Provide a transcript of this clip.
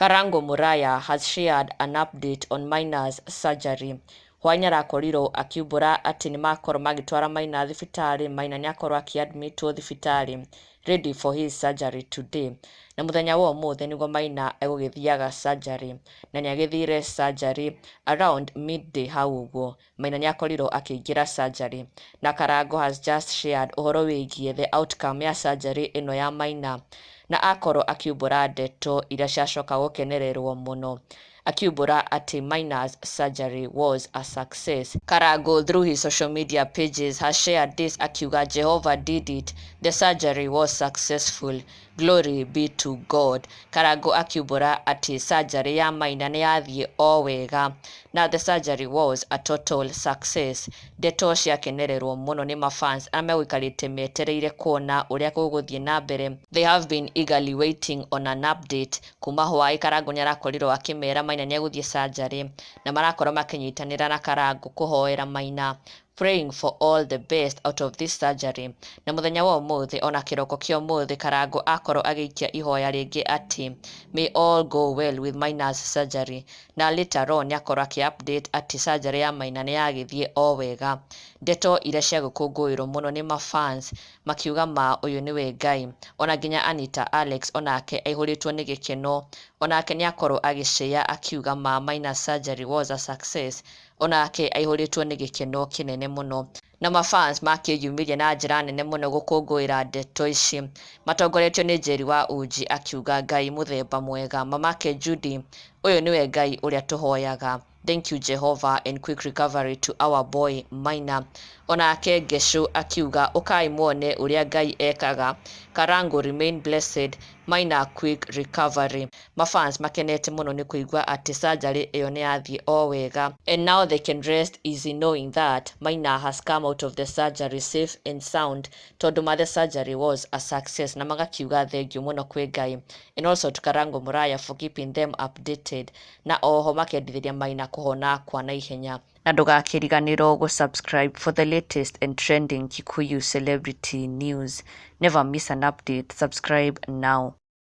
Karango Muraya has shared an update on Maina's surgery. Hwaĩ arakorirwo akiumbũra atĩ nĩmakorwo magĩtwara Maina thibitarĩ. Maina nĩakorwo akĩadmitwo thibitarĩ, ready for his surgery today. Na mũthenya wa ũmũthĩ nĩguo Maina egũgĩthiaga surgery, na nĩagĩthire surgery around midday hau ũguo. Maina nĩakorirwo akĩingĩra surgery, na Karango has just shared ũhoro wĩgiĩ the outcome ya surgery ĩno ya Maina, na akorwo akiumbũra ndeto iria ciacoka gũkenererwo mũno, akiumbũra atĩ Maina's surgery was a success. Karango, through his social media pages, has shared this akiuga, "Jehovah did it. The surgery was successful. Glory be to God." Karango akiumbũra atĩ surgery ya Maina nĩ yathiĩ o wega na the surgery was a total success. Ndeto ciakenererwo mũno nĩ mafans arĩa megũikarĩte metereire kuona ũrĩa gũgũthiĩ na mbere. They have been eagerly waiting on an update kuma hwaĩ. Karango nĩ arakorirwo akĩmera Maina nĩ egũthiĩ surgery, na marakorwo makĩnyitanĩra na Karango kũhoera Maina, praying for all the best out of this surgery. Na mũthenya wa ũmũthĩ, ona kĩroko kĩa ũmũthĩ, Karango akorwo agĩikia ihoya rĩngĩ atĩ may all go well with Maina's surgery, na later on nĩakorwo akĩ update atĩ surgery ya Maina nĩ yagĩthiĩ o wega. Ndeto iria cia gũkũngũĩrwo mũno nĩ mafans makiuga ma ũyũ nĩwe Ngai. Ona nginya Anita Alex onake aihũrĩtwo nĩ gĩkeno, onake nĩakorwo agĩshare akiuga ma Maina's surgery was a success. Onake aihũrĩtwo nĩ gĩkeno kĩnene mũno, na mafans makĩyumĩria na njĩra nene mũno gũkũngũĩra ndeto ici, matongoretio nĩ Njeri wa Uji akiuga, "Ngai mũthemba mwega, mamake Judy, ũyũ nĩwe Ngai ũrĩa tũhoyaga. Thank you, Jehovah, and quick recovery to our boy Maina." Onake Ngeshu akiuga, "Ũkai muone ũrĩa Ngai ekaga. Karango, remain blessed. Maina, quick recovery." Mafans makenete mũno nĩ kũigua atĩ surgery ĩyo nĩ yathiĩ o wega, and now they can rest easy knowing that Maina has come out of the surgery safe and sound, tondũ ma the surgery was a success, na magakiuga thengiũ mũno kwĩ Ngai and also to Karango Muraya for keeping them updated, na oho makendithĩria Maina kũhona kwa naihenya. Na ndũgakĩriganĩrwo gũ-subscribe for the latest and trending Kikuyu celebrity news. Never miss an update. Subscribe now.